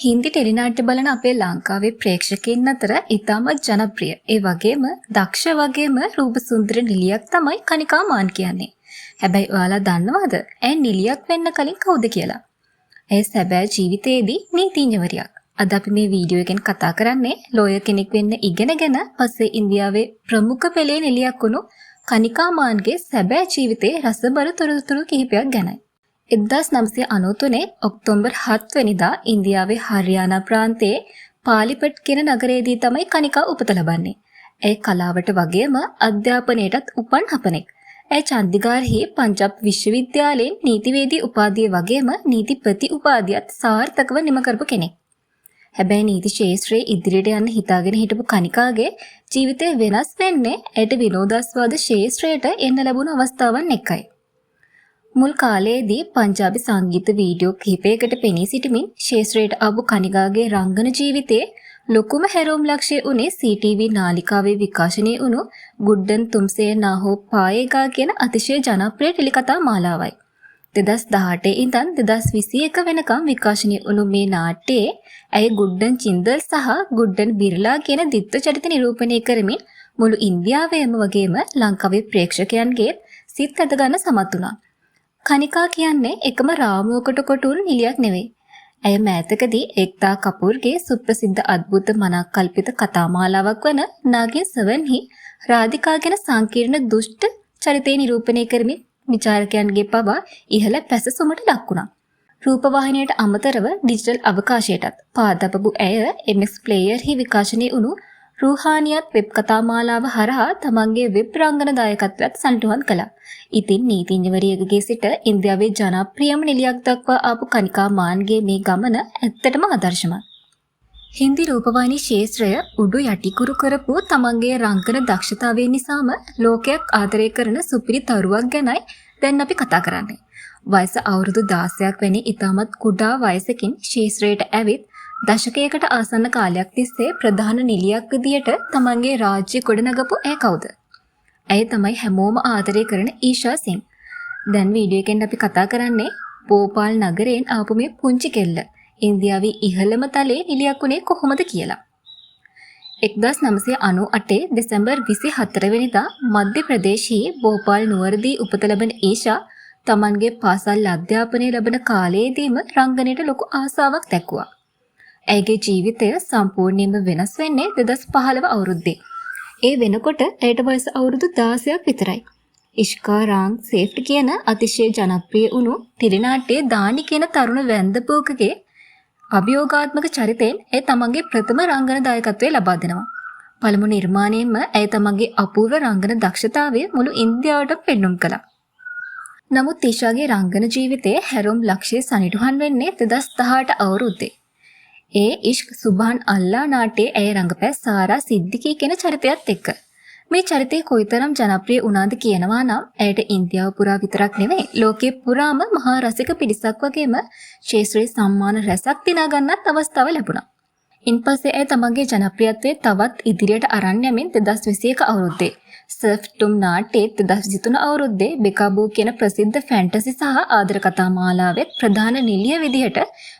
හින්දි ටෙලිනාට්‍ය බලන අපේ ලංකාවේ ප්‍රේක්ෂකයින් අතර ඉතාමත් ජනප්‍රිය, ඒ වගේම දක්ෂ වගේම රූප සුන්දර නිලියක් තමයි කනිකා මාන් කියන්නේ. හැබැයි ඔයාලා දන්නවද ඇය නිලියක් වෙන්න කලින් කවුද කියලා? ඇය සැබෑ ජීවිතයේදී නීතිඥවරියක්. අද අපි මේ වීඩියෝ එකෙන් කතා කරන්නේ ලෝයර් කෙනෙක් වෙන්න ඉගෙනගෙන පස්සේ ඉන්දියාවේ ප්‍රමුඛ පෙළේ නිලියක් වුණු කනිකා මාන්ගේ සැබෑ ජීවිතයේ රසබර තොරතුරු කිහිපයක් ගැනයි. 1993 ඔක්තෝබර් 7 වෙනිදා ඉන්දියාවේ හරියානා ප්‍රාන්තයේ පාලිපට් කියන නගරයේදී තමයි කනිකා උපත ලබන්නේ. ඇය කලාවට වගේම අධ්‍යාපනයටත් උපන් හපනෙක්. ඇය චන්දිගාර්හි පංජාබ් විශ්වවිද්‍යාලයෙන් නීතිවේදී උපාධිය වගේම නීතිපති උපාධියත් සාර්ථකව නිම කරපු කෙනෙක්. හැබැයි නීති ක්ෂේත්‍රයේ ඉදිරියට යන්න හිතාගෙන හිටපු කනිකාගේ ජීවිතය වෙනස් වෙන්නේ ඇයට විනෝදාස්වාද ක්ෂේත්‍රයට එන්න ලැබුණු අවස්ථාවන් එක්කයි. මුල් කාලයේදී පංජාබි සංගීත වීඩියෝ කිහිපයකට පෙනී සිටමින් ක්ෂේත්‍රයට ආපු කනිකාගේ රංගන ජීවිතයේ ලොකුම හැරවුම් ලක්ෂ්‍ය වුණේ CTV නාලිකාවේ විකාශනය වුණු ගුඩ්ඩන් තුම්සේ නා හෝ පායේගා කියන අතිශය ජනප්‍රිය ටෙලිකතා මාලාවයි. 2018 ඉඳන් 2021 වෙනකම් විකාශනය වුණු මේ නාට්‍යයේ ඇය ගුඩ්ඩන් චින්දල් සහ ගුඩ්ඩන් බිර්ලා කියන ද්විත්ව චරිත නිරූපණය කරමින් මුළු ඉන්දියාවේම වගේම ලංකාවේ ප්‍රේක්ෂකයන්ගේ සිත් ඇද ගන්න සමත් වුණා. කනිකා කියන්නේ එකම රාමුවකට කොටුන් නිලියක් නෙවෙයි. ඇය මෑතකදී ඒක්තා කපූර්ගේ සුප්‍රසිද්ධ අద్භුත මනංකල්පිත කතා මාලාවක් වන නාගින් සෙවන්හි රාධිකා ගැන සංකීර්ණ දුෂ්ට චරිතය නිරූපණය කරමින් විචාරකයන්ගේ පවා ඉහළ පැසසුමට ලක් වුණා. රූපවාහිනියට අමතරව ඩිජිටල් අවකාශයටත් පා තබපු ඇය MX Player හි විකාශනය වුණු රුහානියත් වෙබ් කතා මාලාව හරහා තමන්ගේ වෙබ් රංගන දායකත්වයත් සනිටුහන් කළා. ඉතින් නීතිඥවරියකගේ සිට ඉන්දියාවේ ජනප්‍රියම නිලියක් දක්වා ආපු කනිකා මාන්ගේ මේ ගමන ඇත්තටම ආදර්ශමත්. හින්දි රූපවාහිනී ක්ෂේත්‍රය උඩු යටිකුරු කරපු තමන්ගේ රංගන දක්ෂතාවය නිසාම ලෝකයක් ආදරය කරන සුපිරි තරුවක් ගැනයි දැන් අපි කතා කරන්නේ. වයස අවුරුදු 16ක් වැනි ඉතාමත් කුඩා වයසකින් ක්ෂේත්‍රයට ඇවිත් දශකයකට ආසන්න කාලයක් තිස්සේ ප්‍රධාන නිලියක් විදියට තමන්ගේ රාජ්‍ය ගොඩනගපු ඇය කවුද? ඇය තමයි හැමෝම ආදරය කරන ඊෂා සිං. දැන් වීඩියෝ එකෙන් අපි කතා කරන්නේ බෝපාල් නගරයෙන් ආපු මේ පුංචි කෙල්ල ඉන්දියාවේ ඉහළම තලයේ නිලියක් වුණේ කොහොමද කියලා. 1998 දෙසැම්බර් 24 වෙනිදා මධ්‍ය ප්‍රදේශයේ බෝපාල් නුවරදී උපත ලබන ඊෂා තමන්ගේ පාසල් අධ්‍යාපනය ලබන කාලයේදීම රංගනයට ලොකු ආසාවක් දැක්වුවා. ඇයගේ ජීවිතය සම්පූර්ණයෙන්ම වෙනස් වෙන්නේ 2015 අවුරුද්දේ. ඒ වෙනකොට ඇයට වයස අවුරුදු 16ක් විතරයි. ඉෂ්කා රාං සේෆ්ට් කියන අතිශය ජනප්‍රිය වුණු ටෙලිනාට්‍යයේ දානි කියන තරුණ වැන්දපුවකගේ අභියෝගාත්මක චරිතයෙන් ඇය තමන්ගේ ප්‍රථම රංගන දායකත්වය ලබා දෙනවා. පළමු නිර්මාණයෙන්ම ඇය තමන්ගේ අපූර්ව රංගන දක්ෂතාවය මුළු ඉන්දියාවටම පෙන්නුම් කළා. නමුත් ඊෂාගේ රංගන ජීවිතයේ හැරවුම් ලක්ෂ්‍ය සනිටුහන් වෙන්නේ 2018 අවුරුද්දේ. ඒ ඉෂ්ක් සුබාන් අල්ලා නාට්‍යයේ ඇය රංගපෑ සාරා සිද්දිකී කියන චරිතයත් එක්ක. මේ චරිතය කොයිතරම් ජනප්‍රිය වුණාද කියනවා නම් ඇයට ඉන්දියාව පුරා විතරක් නෙවෙයි, ලෝකයේ පුරාම මහා රසික පිරිසක් වගේම ක්ෂේත්‍රයේ සම්මාන රැසක් දිනා ගන්නත් අවස්ථාව ලැබුණා. ඉන්පස්සේ ඇය තමන්ගේ ජනප්‍රියත්වය තවත් ඉදිරියට අරන් යමින් 2021 අවුරුද්දේ සර්ෆ් ටුම් නාට්‍යයේ, 2023 අවුරුද්දේ බෙකාබූ කියන ප්‍රසිද්ධ ෆැන්ටසි සහ ආදර කතා මාලාවෙත් ප්‍රධාන නිළිය විදිහට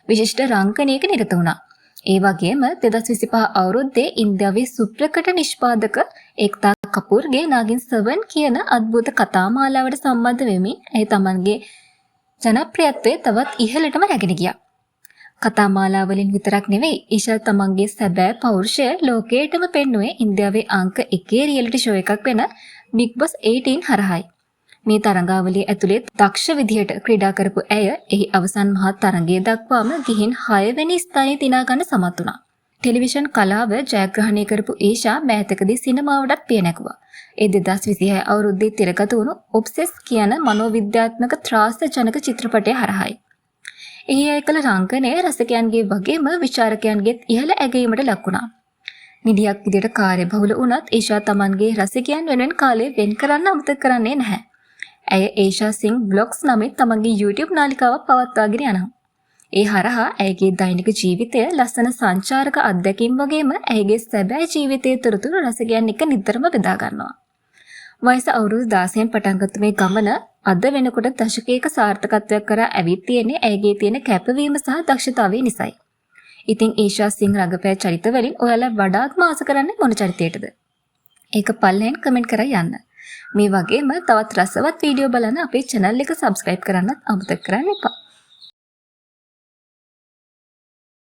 විශිෂ්ට රංගනයක නිරත වුණා. ඒ වගේම 2025 අවුරුද්දේ ඉන්දියාවේ සුප්‍රකට නිෂ්පාදක ඒක්තා කපූර්ගේ නාගින් 7 කියන අద్භුත කතා මාලාවට සම්බන්ධ වෙමින් ඇය තමන්ගේ ජනප්‍රියත්වය තවත් ඉහළටම රැගෙන ගියා. කතා මාලා වලින් විතරක් නෙවෙයි, ඊෂා තමන්ගේ සැබෑ පෞරුෂය ලෝකයටම පෙන්නුවේ ඉන්දියාවේ අංක 1 රියැලිටි ෂෝ එකක් වෙන බිග් බොස් 18 හරහායි. මේ තරඟාවලිය ඇතුලේ දක්ෂ විදිහට ක්‍රීඩා කරපු ඇය එහි අවසන් මහත් තරඟය දක්වාම ගිහින් 6 වෙනි ස්ථානය දිනා ගන්න සමත් වුණා. ටෙලිවිෂන් කලාව ජයග්‍රහණය කරපු ඊෂා මෑතකදී සිනමාවටත් පිය නැගුවා. ඒ 2026 අවුරුද්දේ තිරගත වුණු ඔබ්සෙස් කියන මනෝවිද්‍යාත්මක ත්‍රාසජනක චිත්‍රපටය හරහායි. එහි ඇය කළ රංගනය රසිකයන්ගේ වගේම විචාරකයන්ගේත් ඉහළ ඇගයීමට ලක් වුණා. නිළියක් විදියට කාර්යබහුල වුණත් ඊෂා තමන්ගේ රසිකයන් වෙනුවෙන් කාලය වෙන් කරන්න අමතක කරන්නේ නැහැ. ඇය ඒෂා සිං බ්ලොග්ස් නමින් තමන්ගේ YouTube නාලිකාවක් පවත්වාගෙන යනවා. ඒ හරහා ඇයගේ දෛනික ජීවිතය, ලස්සන සංචාරක අත්දැකීම් වගේම ඇයගේ සැබෑ ජීවිතයේ තොරතුරු රසිකයන් එක්ක නිතරම බෙදා ගන්නවා. වයස අවුරුදු 16න් පටන් ගත්ත මේ ගමන අද වෙනකොට දශකයක සාර්ථකත්වයක් කරා ඇවිත් තියෙන්නේ ඇයගේ තියෙන කැපවීම සහ දක්ෂතාවය නිසායි. ඉතින් ඊෂා සිං රඟපෑ චරිත වලින් ඔයාලා වඩාත්ම ආස කරන්නේ මොන චරිතයටද? ඒක පල්ලෙන් කමෙන්ට් කරලා යන්න. මේ වගේම තවත් රසවත් වීඩියෝ බලන්න අපේ channel එක subscribe කරන්නත් අමතක කරන්න එපා.